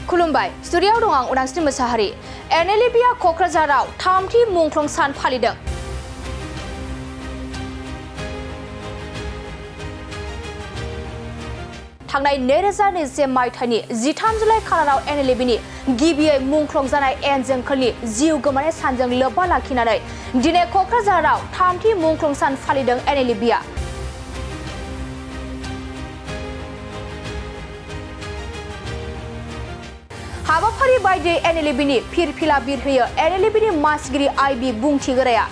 खुलुमबाय स्टुडियाव दं आं उदांस्रि मोसाहारि। एनएलएबीआ क'क्राझाराव थामथि मुंख्लं सान फालिदों। थांनाय 2021 मायथाइनि 13 जुलाइ खालाराव एनएलएबीनि गिबियै मुंख्लं जानाय एनजोंखोलनि जिउ गोमानाय सानजों लोब्बा लाखिनानै दिनै क'क्राझाराव थामथि मुंख्लं सान फालिदों एनएलएबीआ। हाबाफारि बायदियै एनएलएबीनि फिरफिला बिरहोयो एनएलएबीनि मासिगिरि आइबि बुंथिगोराया।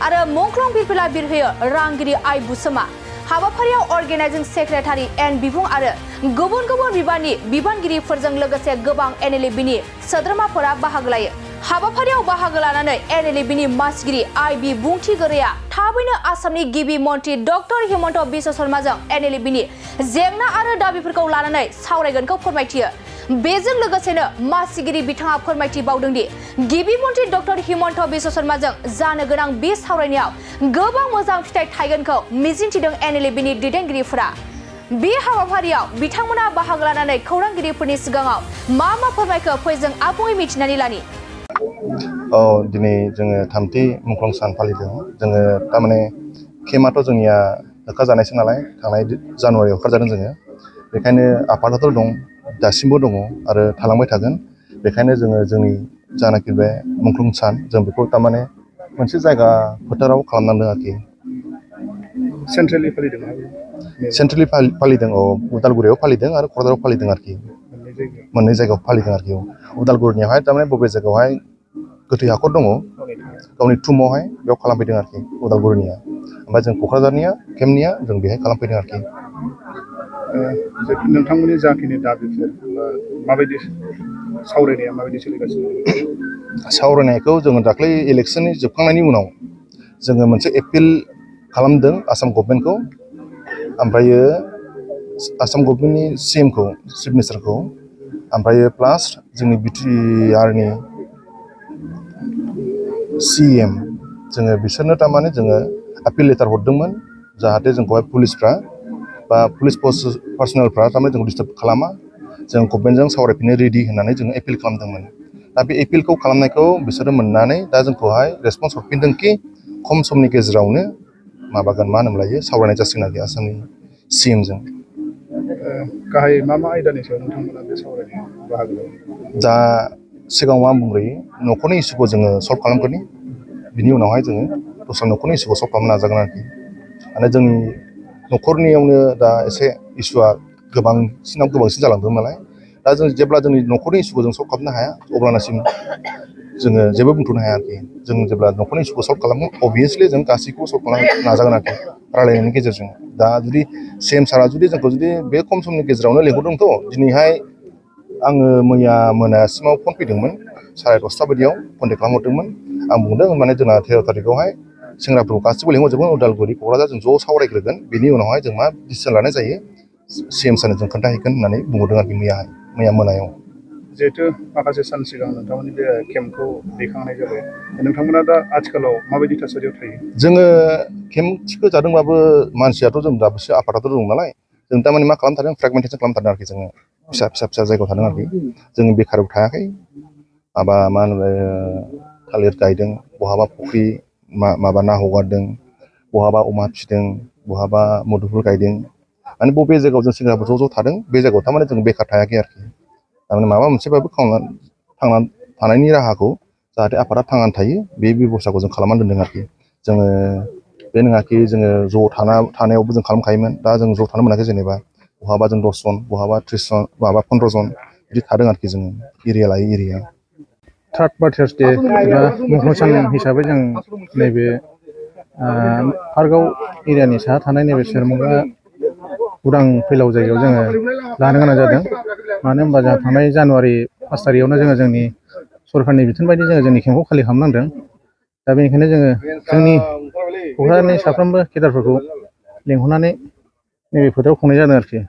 आरो मुंख्लं फिरफिला बिरहोयो रांगिरि आइ बुसोमा। हाबाफारियाव अर्गेनाइजिं सेक्रेटारि एन बिबुं आरो गुबुन गुबुन बिबाननि बिबानगिरिफोरजों लोगोसे गोबां एनएलएबीनि सोद्रोमाफोरा बाहागो लायो। हाबाफारियाव बाहागो लानानै एनएलएबीनि मासिगिरि आइबि बुंथिगोराया थाबैनो आसामनि गिबि मन्त्रि डक्टर हिमन्त बिश्व शर्माजों एनएलएबीनि जेंना आरो दाबिफोरखौ लानानै सावरायगोनखौ फोरमायथियो। बेजों लोगोसेनो मासिगिरि बिथाङा फोरमायथिबावदों दि गिबि मन्त्रि डक्टर हिमन्त बिश्व शर्माजों जानो गोनां बे सावरायनायाव गोबां मोजां फिथाइ थायगोनखौ मिजिंथिदों एनएलएबीनि दैदेनगिरिफोरा। बे हाबाफारियाव बिथांमोना बाहागो लानानै खौरांगिरिफोरनि सिगाङाव मा फोरमायखो फै जों आबुङै मिथिनानै लानि। दिनै जोङो थामथि मुंख्लं सान फालिदों। जोङो थारमाने केम्पआथ' जोंनिया होखाजानायसो नालाय थांनाय जानुवारियाव होखारजादों जोङो। बेखायनो आफादाथ' दं, दासिमबो दङ आरो थालांबाय थागोन। बेखायनो जोङो जोंनि जानाखि बे मुंख्लं सान जों बेखौ थारमाने मोनसे जायगा फोथाराव खालामनांदों आरोखि। सेन्ट्रेलि फालिदों सेन्ट्रेलि फालिदों उदालगुरियाव फालिदों आरो क'क्राझाराव फालिदों आरोखि। मोननै जायगायाव फालिदों आरोखि। उदालगुरिनियावहाय थारमाने बबे जायगायावहाय गोथै हाखर दङ गावनि थुमावहाय बेयाव खालामफैदों आरोखि उदालगुरिनिया। ओमफ्राय जों क'क्राझारनिया केम्पनिया जों बेहाय खालामफैदों आरोखि। नोंथांमोननि जाखिनि दाबिफोर माबायदि सावरायनाया माबायदि सोलिगासिनो? सावरायनायखौ जोङो दाख्लै इलेक्सननि जोबखांनायनि उनाव जोङो मोनसे एपिल खालामदों आसाम गभर्नमेन्टखौ, ओमफ्रायो आसाम गभर्नमेन्टनि सिएमखौ चिफ मिनिस्टारखौ, ओमफ्रायो प्लास जोंनि बिटिआरनि सिएम जोङो बिसोरनो थारमाने जोङो आपिल लेटार हरदोंमोन जाहाथे जोंखौहाय पुलिसफ्रा बा पुलिस पार्सनेलफ्रा थारमाने जोंखौ डिस्टार्ब खालामा, जों गभर्नमेन्टजों सावरायफिननो रेडि होननानै जोङो एपिल खालामदोंमोन। दा बे एपिलखौ खालामनायखौ बिसोरो मोननानै दा जोंखौहाय रेसपन्स हरफिनदोंखि खम समनि गेजेरावनो माबागोन, मा होनोमोनलायो, सावरायनाय जासिगोन आरोखि आसामनि सिएमजों। गाहाय मा आयदानि सायाव नोंथांमोना बे सावरायनायाव बाहागो लादों? दा सिगाङाव आं बुंग्रोयो न'खरनि इस्युखौ जोङो सल्भ खालामग्रोनि, बिनि उनावहाय जोङो दस्रा न'खरनि इस्युखौ सल्भ खालामनो नाजागोन आरोखि। माने जोंनि न'खरनियावनो दा एसे इस्युआ गोबांसिन जालांदों नालाय, दा जों जेब्ला जोंनि न'खरनि इस्युखौ जों सल्भ खालामनो हाया अब्लानासिम जोङो जेबो बुंथ'नो हाया आरोखि। जों जेब्ला न'खरनि इस्युखौ सल्भ खालामगोन अभियासलि जों गासैखौबो सल्भ खालामनो नाजागोन आरोखि रायलायनायनि गेजेरजों। दा जुदि सिएम सारा जुदि जोंखौ जुदि बे खम समनि गेजेरावनो लिंहरदोंथ', दिनैहाय आङो मैया मोनासिमाव फन फैदोंमोन 10:30 बायदियाव कन्टेक्ट खालामहरदोंमोन। आं बुंदों माने जोंना 13 थारिखआवहाय सेंग्राफोरखौ गासिबो लिंहरजोबगोन, उदालगुरि क'क्राझार जों ज' सावरायग्रोगोन, बेनि उनावहाय जों मा डिसिसन लानाय जायो सिएम सारनो जों खोन्थाहैगोन होननानै बुंहरदों आरोखि मैया मोनायाव। जिहेथु माखासे सान सिगां नोंथांमोननि बे केम्पखौ दैखांनाय जाबाय, नोंथांमोना दा आथिखालाव माबायदि थासारियाव थायो? जोङो केम्प थिखो जादोंबाबो मानसियाथ' जों दाबोसो आफादाथ' दं नालाय, जों थारमाने मा खालामथारदों, फ्रेगमेन्टेसन खालामथारदों आरोखि। जोङो फिसा जायगायाव थादों आरोखि। जों बेखाराव थायाखै, माबा मा होनो थालिर गायदों, बहाबा फुख्रि माबा ना हगारदों, बहाबा अमा फिसिदों, बहाबा मुदुफुल गायदों। माने बबे जायगायाव जों सेंग्राफोर ज' थादों बे जायगायाव थारमाने जों बेखार थायाखै आरोखि। थारमाने माबा मोनसेबाबो थांनानै थानायनि राहाखौ जाहाथे आफादा थांनानै थायो बे बेबस्थाखौ जों खालामनानै दोनदों आरोखि। जोङो बे नङाखि जोङो ज' थानायावबो जों खालामखायोमोन, दा जों ज' थानो मोनाखै। जेनेबा बहाबा जों 10 जन, बहाबा 30 जन, बहाबा 15 जन बिदि थादों आरोखि जोङो एरिया लायै एरिया। थार्ड मार्टार्स डे एबा मुंख्लं सान हिसाबै जों नैबे पार्कआव एरियानि साहा थानाय नैबे सेरमंगा उदां फैलाव जायगायाव जोङो लानो गोनां जादों। मानो होनबा जोंहा थांनाय जानुवारि 5 तारिखआवनो जोङो जोंनि सरकारनि बिथोन बायदि जोङो जोंनि केम्पखौ खालि खालामनांदों। दा बेनिखायनो जोङो जोंनि क'क्राझारनि साफ्रोमबो केडारफोरखौ लिंहरनानै नैबे फोथाराव खुंनाय जादों आरोखि।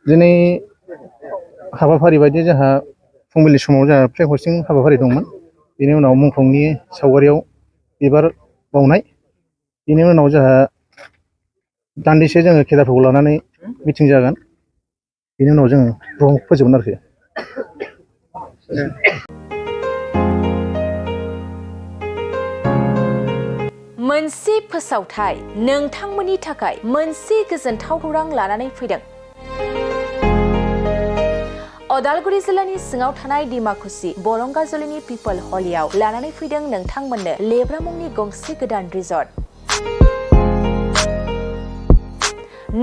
दिनै हाबाफारि बायदि जोंहा फुंबिलि समाव जोंहा फ्लेग हस्टिं हाबाफारि दंमोन। बेनि उनाव मुंख्लंनि सावगारियाव बिबार बावनाय बेनि उनाव जोंहा दान्दिसे जोङो केदारफोरखौ लानानै मिटिं जागोन बेनि उनाव जोङो प्रग्रामखौ फोजोबगोन आरोखि मोनसे फोसावथाय नोंथांमोननि थाखाय मोनसे गोजोनथाव खौरां लानानै फैदों। अदालगुरि जिल्लानि सिङाव थानाय डिमाकुसि बरंगाजुलिनि पिपल हलियाव लानानै फैदों नोंथांमोननो लेब्रा मुंनि गंसे गोदान रिजर्ट।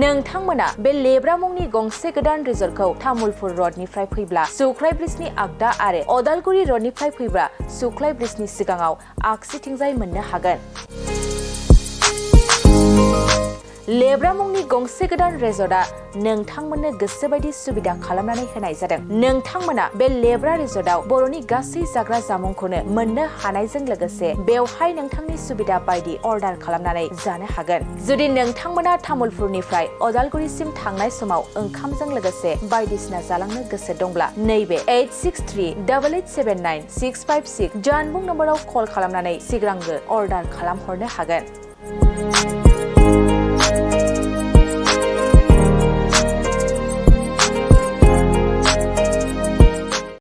नोंथांमोना बे लेब्रा मुंनि गंसे गोदान रिजर्टखौ तामुलपुर रडनिफ्राय फैब्ला सुख्लाय ब्रिजनि आगदा आरो अदालगुरि रडनिफ्राय फैब्ला सुख्लाय ब्रिजनि सिगाङाव आगसिथिंजाय मोननो हागोन। लेब्रा मुंनि गंसे गोदान रिजर्टआ नोंथांमोननो गोसोबायदि सुबिदा खालामनानै होनाय जादों। नोंथांमोना बे लेब्रा रिजर्टआव बर'नि गासै जाग्रा जामुंखौनो मोननो हानायजों लोगोसे बेवहाय नोंथांनि सुबिदा बायदि अर्डार खालामनानै जानो हागोन। जुदि नोंथांमोना तामुलपुरनिफ्राय अदालगुरिसिम थांनाय समाव ओंखामजों लोगोसे बायदिसिना जालांनो गोसो दंब्ला नैबे 8638879656 जानबुं नम्बराव कल खालामनानै सिगांग्रो अर्डार खालामहरनो हागोन।